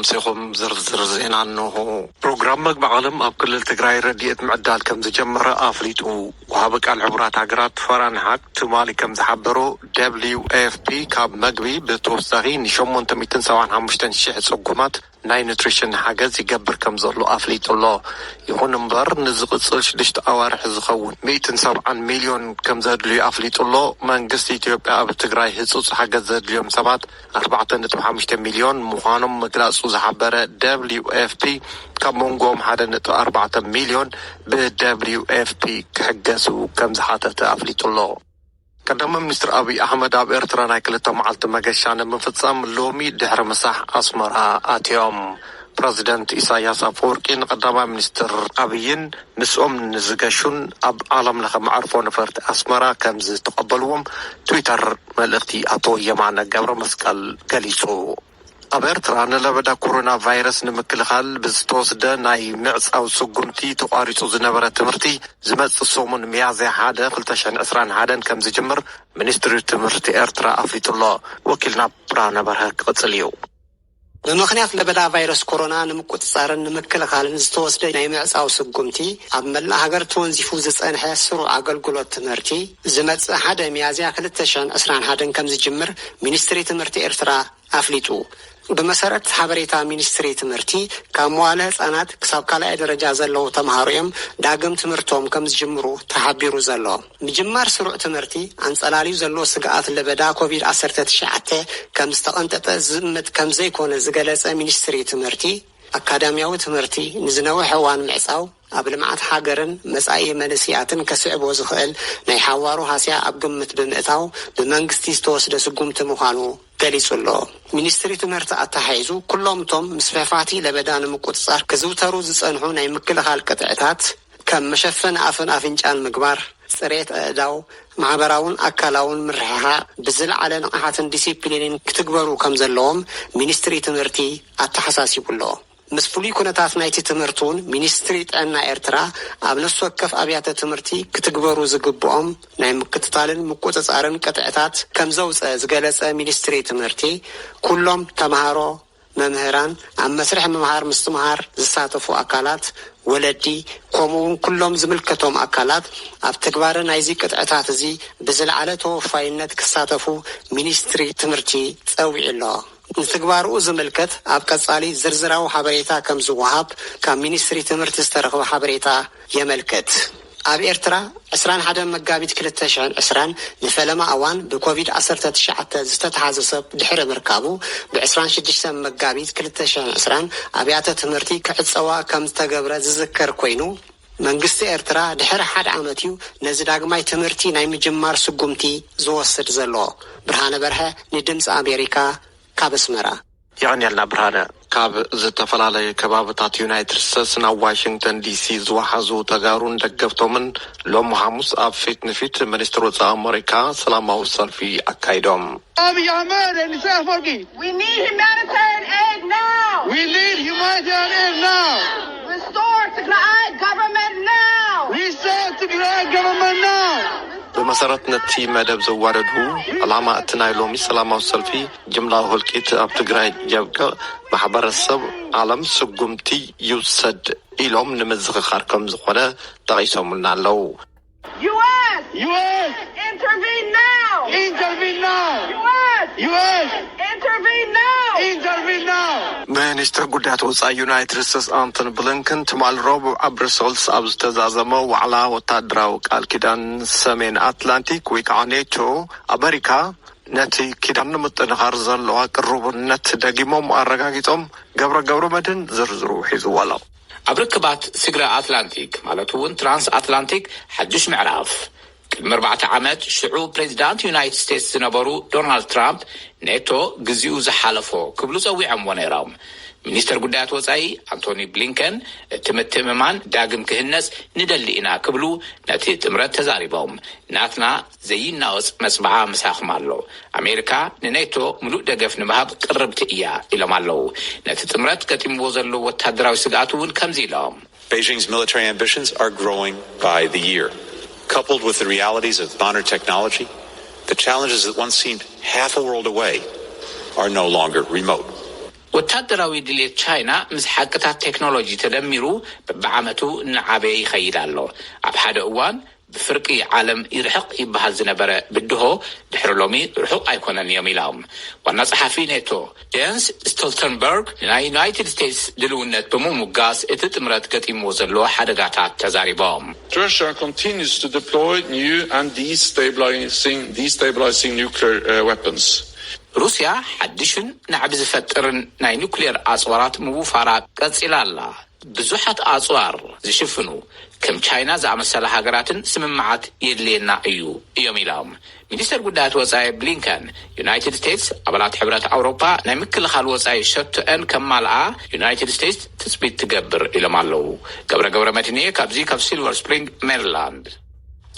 ምሴኹም ዝርዝር ዜና እንሆ። ፕሮግራም መግቢ ዓለም ኣብ ክልል ትግራይ ረድኤት ምዕዳል ከም ዝጀመረ ኣፍሊጡ። ወሃቢ ቃል ሕቡራት ሃገራት ፈራን ሃክ ትማሊ ከም ዝሓበሮ፣ ደብሊዩ ኤፍ ፒ ካብ መግቢ ብተወሳኺ ን ሸሞንተ ሚእትን ሰብዓን ሓሙሽተን ሽሕ ጽጉማት ናይ ኑትሪሽን ሓገዝ ይገብር ከም ዘሎ ኣፍሊጡ ኣሎ። ይኹን እምበር፣ ንዝቕጽል ሽዱሽተ ኣዋርሕ ዝኸውን ሚእትን ሰብዓን ሚልዮን ከም ዘድልዩ ኣፍሊጡ ኣሎ። መንግስቲ ኢትዮጵያ ኣብ ትግራይ ህጹጽ ሓገዝ ዘድልዮም ሰባት ኣርባዕተ ነጥቢ ሓሙሽተ ሚልዮን ምዃኖም ምግላጹ ዝሓበረ ደብሊዩ ኤፍ ፒ፣ ካብ መንጎኦም ሓደ ነጥቢ ኣርባዕተ ሚልዮን ብ ደብሊዩ ኤፍ ፒ ክሕገዙ ከም ዝሓተተ ኣፍሊጡ ኣሎ። ቀዳማይ ሚኒስትር ኣብይ ኣሕመድ ኣብ ኤርትራ ናይ ክልተ መዓልቲ መገሻ ንምፍጻም ሎሚ ድሕሪ ምሳሕ ኣስመራ ኣትዮም። ፕረዚደንት ኢሳያስ ኣፈወርቂ ንቀዳማይ ሚኒስትር ኣብይን ምስኦም ንዝገሹን ኣብ ዓለም ለኸ መዕርፎ ነፈርቲ ኣስመራ ከም ዝተቐበልዎም ትዊተር መልእኽቲ ኣቶ የማነ ገብረ መስቀል ገሊጹ። ኣብ ኤርትራ ንለበዳ ኮሮና ቫይረስ ንምክልኻል ብዝተወስደ ናይ ምዕጻው ስጉምቲ ተቋሪጹ ዝነበረ ትምህርቲ ዝመጽእ ሰሙን ሚያዝያ ሓደ ክልተ ሽሕን ዕስራን ሓደን ከም ዝጅምር ሚኒስትሪ ትምህርቲ ኤርትራ ኣፍሊጡ ኣሎ። ወኪልና ብርሃነ በርሀ ክቕጽል እዩ። ብምኽንያት ለበዳ ቫይረስ ኮሮና ንምቁጽጻርን ንምክልኻልን ዝተወስደ ናይ ምዕጻው ስጉምቲ፣ ኣብ መላእ ሃገር ተወንዚፉ ዝጸንሐ ስሩዕ ኣገልግሎት ትምህርቲ ዝመጽእ ሓደ ሚያዝያ ክልተ ሽሕን ዕስራን ሓደን ከም ዝጅምር ሚኒስትሪ ትምህርቲ ኤርትራ ኣፍሊጡ። ብመሰረት ሓበሬታ ሚኒስትሪ ትምህርቲ፣ ካብ መዋለ ህጻናት ክሳብ ካልኣይ ደረጃ ዘለዉ ተምሃሮ እዮም ዳግም ትምህርቶም ከም ዝጅምሩ ተሓቢሩ ዘሎ። ምጅማር ስሩዕ ትምህርቲ ኣንጸላልዩ ዘሎ ስግኣት ለበዳ ኮቪድ ዓሰርተ ትሽዓተ ከም ዝተቐንጠጠ ዝእምት ከም ዘይኮነ ዝገለጸ ሚኒስትሪ ትምህርቲ፣ ኣካዳሚያዊ ትምህርቲ ንዝነውሕ እዋን ምዕጻው ኣብ ልምዓት ሃገርን መጻኢ መንእስያትን ከስዕቦ ዝኽእል ናይ ሓዋሩ ሃስያ ኣብ ግምት ብምእታው ብመንግስቲ ዝተወስደ ስጉምቲ ምዃኑ ገሊጹ ኣሎ። ሚኒስትሪ ትምህርቲ ኣተሓሒዙ፣ ኩሎም እቶም ምስፍሕፋሕቲ ለበዳ ንምቁጽጻር ክዝውተሩ ዝጸንሑ ናይ ምክልኻል ቅጥዕታት፣ ከም መሸፈኒ ኣፍን ኣፍንጫን ምግባር፣ ጽሬት ኣእዳው፣ ማሕበራውን ኣካላውን ምርሕሓቕ ብዝለዓለ ንቕሓትን ዲሲፕሊንን ክትግበሩ ከም ዘለዎም ሚኒስትሪ ትምህርቲ ኣተሓሳሲቡ ኣሎ። ምስ ፍሉይ ኩነታት ናይቲ ትምህርቲ እውን ሚኒስትሪ ጥዕና ኤርትራ ኣብ ነፍሲ ወከፍ ኣብያተ ትምህርቲ ክትግበሩ ዝግብኦም ናይ ምክትታልን ምቁጽጻርን ቅጥዕታት ከም ዘውጸ ዝገለጸ ሚኒስትሪ ትምህርቲ፣ ኩሎም ተምሃሮ፣ መምህራን፣ ኣብ መስርሕ ምምሃር ምስትምሃር ዝሳተፉ ኣካላት፣ ወለዲ፣ ከምኡ እውን ኩሎም ዝምልከቶም ኣካላት ኣብ ትግባረ ናይዚ ቅጥዕታት እዚ ብዝለዓለ ተወፋይነት ክሳተፉ ሚኒስትሪ ትምህርቲ ጸዊዑ ኣሎ። ንትግባርኡ ዝምልከት ኣብ ቀጻሊ ዝርዝራዊ ሓበሬታ ከም ዝወሃብ ካብ ሚኒስትሪ ትምህርቲ ዝተረኽበ ሓበሬታ የመልክት። ኣብ ኤርትራ ዕስራን ሓደን መጋቢት ክልተ ሽሕን ዕስራን ንፈለማ እዋን ብኮቪድ ዓሰርተ ትሽዓተ ዝተተሓዘ ሰብ ድሕሪ ምርካቡ፣ ብ ዕስራን ሽዱሽተን መጋቢት ክልተ ሽሕን ዕስራን ኣብያተ ትምህርቲ ክዕጸዋ ከም ዝተገብረ ዝዝከር ኮይኑ፣ መንግስቲ ኤርትራ ድሕሪ ሓደ ዓመት እዩ ነዚ ዳግማይ ትምህርቲ ናይ ምጅማር ስጉምቲ ዝወስድ ዘሎ። ብርሃነ በርሀ ንድምፂ ኣሜሪካ ካብ ኣስመራ። የቐንየልና ብርሃነ። ካብ ዝተፈላለዩ ከባብታት ዩናይትድ ስቴትስ ናብ ዋሽንግተን ዲሲ ዝወሓዙ ተጋሩን ደገፍቶምን ሎም ሓሙስ ኣብ ፊት ንፊት ሚኒስትር ወፃኢ ኣሜሪካ ሰላማዊ ሰልፊ ኣካይዶም። Abiy Ahmed and Isaias Afwerki. We need humanitarian aid now. We need humanitarian aid now. Restore Tigray government now. Restore Tigray government now. ብመሰረት ነቲ መደብ ዘዋደዱ ዕላማ እቲ ናይ ሎሚ ሰላማዊ ሰልፊ ጅምላዊ ህልቂት ኣብ ትግራይ የብቅዕ፣ ማሕበረሰብ ዓለም ስጉምቲ ይውሰድ ኢሎም ንምዝኽኻር ከም ዝኾነ ጠቒሶምልና ኣለዉ። U S! U S! Intervene now! Intervene now! U S! U S! Intervene now! Intervene now! ሚኒስትር ጉዳያት ወፃኢ ዩናይትድ ስቴትስ ኣንቶኒ ብሊንከን ትማሊ ረቡዕ ኣብ ብሩሰልስ ኣብ ዝተዛዘመ ዋዕላ ወታደራዊ ቃል ኪዳን ሰሜን ኣትላንቲክ ወይ ከዓ ኔቶ፣ ኣመሪካ ነቲ ኪዳን ንምጥንኻር ዘለዋ ቅሩብነት ደጊሞም ኣረጋጊጾም። ገብረ ገብረ መድህን ዝርዝሩ ሒዝዎ ኣሎ። ኣብ ርክባት ስግረ ኣትላንቲክ ማለት እውን ትራንስ ኣትላንቲክ ሓዱሽ ምዕራፍ። ቅድሚ ኣርባዕተ ዓመት ሽዑ ፕሬዚዳንት ዩናይትድ ስቴትስ ዝነበሩ ዶናልድ ትራምፕ ኔቶ ግዚኡ ዝሓለፎ ክብሉ ጸዊዖምዎ ነይሮም። ሚኒስተር ጉዳያት ወጻኢ ኣንቶኒ ብሊንከን እቲ ምትእምማን ዳግም ክህነጽ ንደሊ ኢና ክብሉ ነቲ ጥምረት ተዛሪቦም። ናትና ዘይናወጽ መጽብዓ ምሳኹም ኣሎ። ኣሜሪካ ንኔቶ ምሉእ ደገፍ ንምሃብ ቅርብቲ እያ ኢሎም ኣለዉ። ነቲ ጥምረት ገጢምዎ ዘሎ ወታደራዊ ስግኣት እውን ከምዚ ኢሎም። Beijing's military ambitions are growing by the year. Coupled with the realities of modern technology, the challenges that once seemed half a world away are no longer remote. ወታደራዊ ድሌት ቻይና ምስ ሓቅታት ቴክኖሎጂ ተደሚሩ፣ በብዓመቱ እናዓበየ ይኸይድ ኣሎ። ኣብ ሓደ እዋን ብፍርቂ ዓለም ይርሕቕ ይበሃል ዝነበረ ብድሆ፣ ድሕሪ ሎሚ ርሑቕ ኣይኮነን እዮም ኢሎም ዋና ጸሓፊ ኔቶ ጀንስ ስቶልተንበርግ። ንናይ ዩናይትድ ስቴትስ ድልውነት ብምሙጋስ፣ እቲ ጥምረት ገጢምዎ ዘሎ ሓደጋታት ተዛሪቦም። Russia continues to deploy new and destabilizing, destabilizing nuclear uh, weapons. ሩስያ ሓድሽን ናዕቢ ዝፈጥርን ናይ ኒኩሌር ኣጽዋራት ምውፋራ ቀጺላ ኣላ። ብዙሓት ኣጽዋር ዝሽፍኑ ከም ቻይና ዝኣመሰላ ሃገራትን ስምምዓት የድልየና እዩ እዮም ኢሎም። ሚኒስተር ጉዳያት ወጻኢ ብሊንከን፣ ዩናይትድ ስቴትስ ኣባላት ሕብረት ኣውሮፓ ናይ ምክልኻል ወጻኢ ሸቶአን ከማልኣ ዩናይትድ ስቴትስ ትጽቢት ትገብር ኢሎም ኣለዉ። ገብረ ገብረ መድህንየ ካብዚ ካብ ሲልቨር ስፕሪንግ ሜሪላንድ።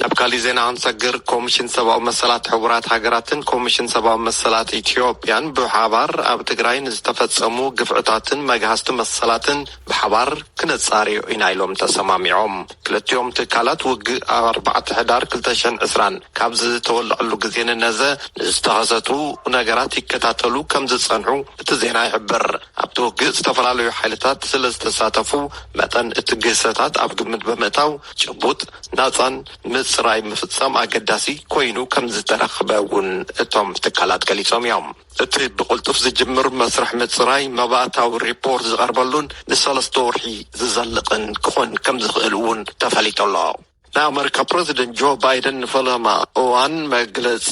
ናብ ካሊእ ዜና ክንሰግር፣ ኮሚሽን ሰብኣዊ መሰላት ሕቡራት ሃገራትን ኮሚሽን ሰብኣዊ መሰላት ኢትዮጵያን ብሓባር ኣብ ትግራይ ንዝተፈጸሙ ግፍዕታትን መግሃስቲ መሰላትን ብሓባር ክነጻርዮ ኢና ኢሎም ተሰማሚዖም። ክልቲኦም ትካላት ውግእ ኣብ ኣርባዕተ ሕዳር ክልተ ሽሕን ዕስራን ካብ ዝተወለዐሉ ግዜ ንነዘ ንዝተኸሰቱ ነገራት ይከታተሉ ከም ዝጸንሑ እቲ ዜና ይሕብር። ኣብቲ ውግእ ዝተፈላለዩ ሓይልታት ስለ ዝተሳተፉ መጠን እቲ ግህሰታት ኣብ ግምት ብምእታው ጭቡጥ ናጻን ምጽራይ ምፍጻም ኣገዳሲ ኮይኑ ከም ዝተረኽበ እውን እቶም ትካላት ገሊጾም እዮም። እቲ ብቕልጡፍ ዝጅምር መስርሕ ምጽራይ መባእታዊ ሪፖርት ዝቐርበሉን ንሰለስተ ወርሒ ዝዘልቕን ክኾን ከም ዝኽእል እውን ተፈሊጡ ኣሎ። ናይ ኣመሪካ ፕረዚደንት ጆ ባይደን ንፈለማ እዋን መግለጺ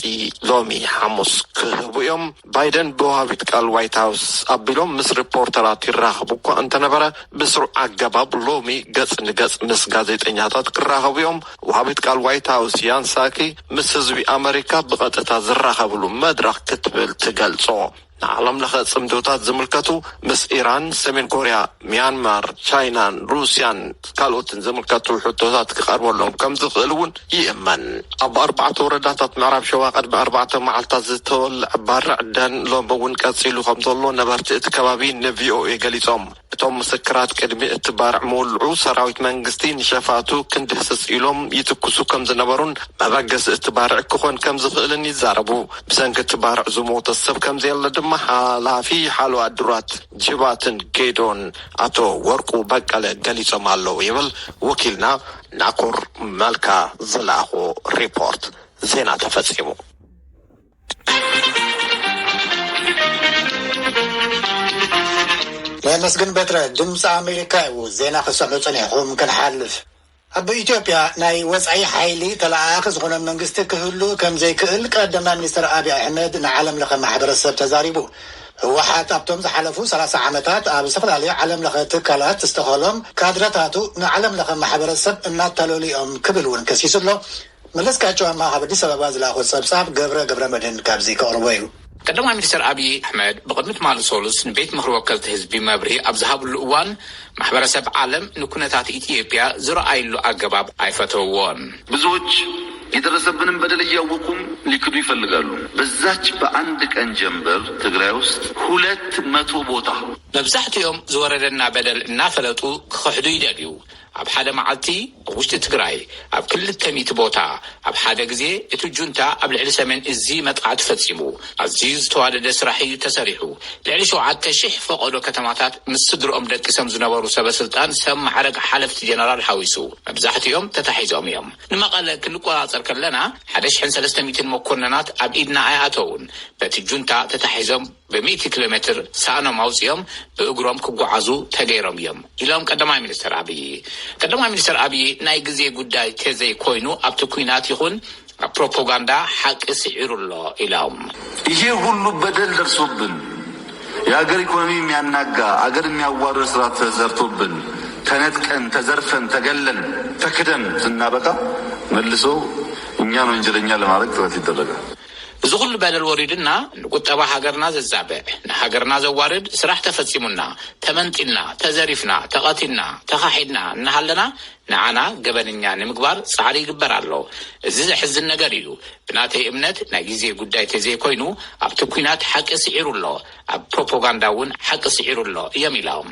ሎሚ ሓሙስ ክህቡ እዮም። ባይደን ብወሃቢት ቃል ዋይት ሃውስ ኣቢሎም ምስ ሪፖርተራት ይራኸቡ እኳ እንተነበረ፣ ብስሩዕ ኣገባብ ሎሚ ገጽ ንገጽ ምስ ጋዜጠኛታት ክራኸቡ እዮም። ወሃቢት ቃል ዋይት ሃውስ ያን ሳኪ ምስ ህዝቢ ኣመሪካ ብቐጥታ ዝራኸብሉ መድረኽ ክትብል ትገልጾ። ንዓለም ለኸ ጽምዶታት ዝምልከቱ ምስ ኢራን፣ ሰሜን ኮርያ፣ ሚያንማር፣ ቻይናን ሩስያን ካልኦትን ዝምልከቱ ሕቶታት ክቐርበሎም ከም ዝኽእል እውን ይእመን። ኣብ ኣርባዕተ ወረዳታት ምዕራብ ሸዋ ቅድሚ ኣርባዕተ መዓልታት ዝተወልዐ ባርዕ ደን ሎሚ እውን ቀጺሉ ከም ዘሎ ነበርቲ እቲ ከባቢ ንቪኦኤ ገሊጾም። እቶም ምስክራት ቅድሚ እቲ ባርዕ ምውልዑ ሰራዊት መንግስቲ ንሸፋቱ ክንድህስስ ኢሎም ይትኩሱ ከም ዝነበሩን መበገሲ እቲ ባርዕ ክኾን ከም ዝኽእልን ይዛረቡ። ብሰንኪ እቲ ባርዕ ዝሞተ ሰብ ከም ዘየለ ድማ ሓላፊ ሓለዋ ድራት ጅባትን ጌዶን ኣቶ ወርቁ በቀለ ገሊጾም ኣለዉ ይብል ወኪልና ናኮር መልካ ዝለኣኾ ሪፖርት። ዜና ተፈጺሙ። ነመስግን በትረ ድምፂ ኣሜሪካ እዩ። ዜና ክሰምዑ ፀኒሕኹም ክንሓልፍ። ኣብ ኢትዮጵያ ናይ ወፃኢ ሓይሊ ተለኣኣኺ ዝኾነ መንግስቲ ክህሉ ከም ዘይክእል ቀዳማይ ሚኒስትር ኣብይ ኣሕመድ ንዓለም ለኸ ማሕበረሰብ ተዛሪቡ። ህወሓት ኣብቶም ዝሓለፉ ሰላሳ ዓመታት ኣብ ዝተፈላለዩ ዓለም ለኸ ትካላት ዝተኸሎም ካድረታቱ ንዓለም ለኸ ማሕበረሰብ እናታለሉ እዮም ክብል እውን ከሲሱ ኣሎ። መለስካቸው ኣማ ካብ ኣዲስ ኣበባ ዝለኣኾ ጸብጻብ ገብረ ገብረ መድህን ካብዚ ከቕርቦ እዩ። ቀዳማይ ሚኒስትር ኣብይ ኣሕመድ ብቕድሚ ትማሊ ሰሉስ ንቤት ምኽሪ ወከልቲ ህዝቢ መብርሂ ኣብ ዝሃብሉ እዋን፣ ማሕበረሰብ ዓለም ንኩነታት ኢትዮጵያ ዝረኣይሉ ኣገባብ ኣይፈተውዎን። ብዙዎች የደረሰብንን በደል እያወቁም ሊክዱ ይፈልጋሉ። በዛች በአንድ ቀን ጀንበር ትግራይ ውስጥ ሁለት መቶ ቦታ መብዛሕትኦም ዝወረደና በደል እናፈለጡ ክኽሕዱ ይደልዩ። ኣብ ሓደ መዓልቲ ኣብ ውሽጢ ትግራይ ኣብ ክልተ ሚእቲ ቦታ ኣብ ሓደ ግዜ እቲ ጁንታ ኣብ ልዕሊ ሰሜን እዚ መጥቓዕቲ ፈጺሙ። ኣዝዩ ዝተዋደደ ስራሕ እዩ ተሰሪሑ። ልዕሊ ሸውዓተ ሺሕ ፈቐዶ ከተማታት ምስ ስድርኦም ደቂሶም ዝነበሩ ሰበ ስልጣን ሰብ ማዕረግ ሓለፍቲ ጀነራል ሓዊሱ መብዛሕትኦም ተታሒዞም እዮም። ንመቐለ ክንቆጻጸር ከለና ሓደ ሽሕን ሰለስተ ሚእትን መኮንናት ኣብ ኢድና ኣይኣተውን። በቲ ጁንታ ተታሒዞም ብሚእቲ ኪሎ ሜትር ሳእኖም ኣውፂኦም ብእግሮም ክጓዓዙ ተገይሮም እዮም ኢሎም ቀዳማይ ሚኒስትር ኣብይ። ቀዳማይ ሚኒስትር ኣብይ ናይ ግዜ ጉዳይ ተዘይ ኮይኑ ኣብቲ ኲናት ይኹን ኣብ ፕሮፓጋንዳ ሓቂ ስዒሩ ኣሎ ኢሎም። ይሄ ሁሉ በደል ደርሶብን የሀገር ኢኮኖሚ የሚያናጋ አገር የሚያዋርድ ስራ ተሰርቶብን ተነጥቀን ተዘርፈን ተገለን ተክደን ስናበቃ መልሶ እኛን ወንጀለኛ ለማድረግ ጥረት ይደረጋል። እዚ ኩሉ በደል ወሪዱና ንቁጠባ ሃገርና ዘዛብዕ ንሃገርና ዘዋርድ ስራሕ ተፈጺሙና ተመንጢልና ተዘሪፍና ተቐቲልና ተኻሒድና እናሃለና ንዓና ገበነኛ ንምግባር ጻዕሪ ይግበር ኣሎ። እዚ ዘሕዝን ነገር እዩ። ብናተይ እምነት ናይ ግዜ ጉዳይ ተዘይኮይኑ ኣብቲ ኲናት ሓቂ ስዒሩ ኣሎ፣ ኣብ ፕሮፓጋንዳ እውን ሓቂ ስዒሩ ኣሎ እዮም ኢሎም።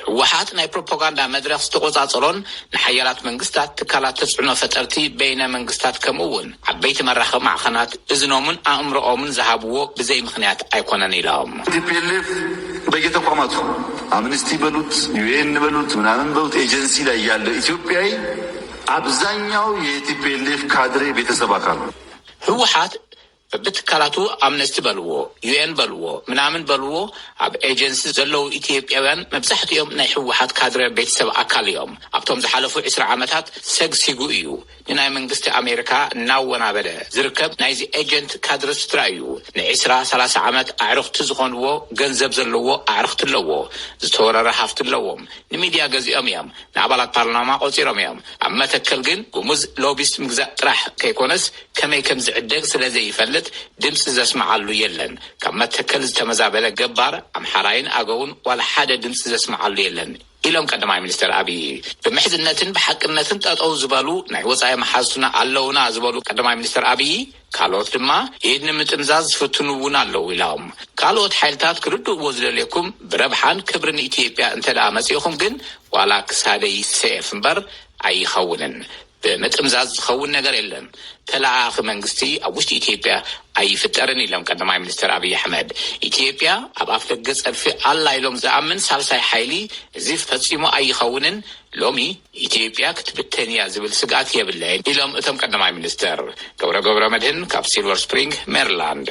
ህወሓት ናይ ፕሮፓጋንዳ መድረኽ ዝተቖጻጸሮን ንሓያላት መንግስታት ትካላት ተጽዕኖ ፈጠርቲ በይነ መንግስታት ከምኡ እውን ዓበይቲ መራኸቢ ማዕኸናት እዝኖምን ኣእምሮኦምን ዝሃብዎ ብዘይ ምኽንያት ኣይኮነን ኢሎም። ቲፒኤልኤፍ የተቋማቱ አምነስቲ በሉት፣ ዩኤን በሉት፣ ምናምን በሉት፣ ኤጀንሲ ላይ ያለ ኢትዮጵያዊ አብዛኛው የቲፒኤልኤፍ ካድሬ ቤተሰብ አካል ነው። ህወሓት በብትካላቱ፣ ኣምነስቲ በልዎ፣ ዩኤን በልዎ፣ ምናምን በልዎ፣ ኣብ ኤጀንሲ ዘለዉ ኢትዮጵያውያን መብዛሕትኦም ናይ ህወሓት ካድረ ቤተሰብ ኣካል እዮም። ኣብቶም ዝሓለፉ ዕስራ ዓመታት ሰግሲጉ እዩ። ንናይ መንግስቲ ኣሜሪካ እናወናበደ ዝርከብ ናይዚ ኤጀንት ካድረ ስድራ እዩ። ንዕስራ ሰላሳ ዓመት ኣዕርኽቲ ዝኾንዎ፣ ገንዘብ ዘለዎ ኣዕርኽቲ ኣለዎ። ዝተወረረ ሃፍቲ ኣለዎም። ንሚድያ ገዚኦም እዮም። ንኣባላት ፓርላማ ቆፂሮም እዮም። ኣብ መተከል ግን ጉሙዝ ሎቢስት ምግዛእ ጥራሕ ከይኮነስ ከመይ ከም ዝዕደግ ስለ ዘይፈልጥ ድምፂ ዘስምዓሉ የለን። ካብ መተከል ዝተመዛበለ ገባር ኣምሓራይን ኣገውን ዋላ ሓደ ድምፂ ዘስምዓሉ የለን ኢሎም ቀዳማይ ሚኒስትር ኣብይ። ብምሕዝነትን ብሓቅነትን ጠጠው ዝበሉ ናይ ወፃኢ መሓዙትና ኣለውና ዝበሉ ቀዳማይ ሚኒስትር ኣብይ፣ ካልኦት ድማ ኢድ ንምጥምዛዝ ዝፍትኑ እውን ኣለዉ ኢሎም። ካልኦት ሓይልታት ክርድእዎ ዝደልየኩም ብረብሓን ክብርን ኢትዮጵያ እንተ ደኣ መፂእኹም ግን ዋላ ክሳደይ ይሰየፍ እምበር ኣይኸውንን። ብምጥምዛዝ ዝኸውን ነገር የለን። ተለኣኣኺ መንግስቲ ኣብ ውሽጢ ኢትዮጵያ ኣይፍጠርን ኢሎም ቀዳማይ ሚኒስትር ኣብይ ኣሕመድ። ኢትዮጵያ ኣብ ኣፍደገ ፀድፊ ኣላ ኢሎም ዝኣምን ሳልሳይ ሓይሊ እዚ ፈፂሙ ኣይኸውንን። ሎሚ ኢትዮጵያ ክትብተን እያ ዝብል ስግኣት የብለይን ኢሎም እቶም ቀዳማይ ሚኒስትር። ገብረ ገብረ መድህን ካብ ሲልቨር ስፕሪንግ ሜሪላንድ።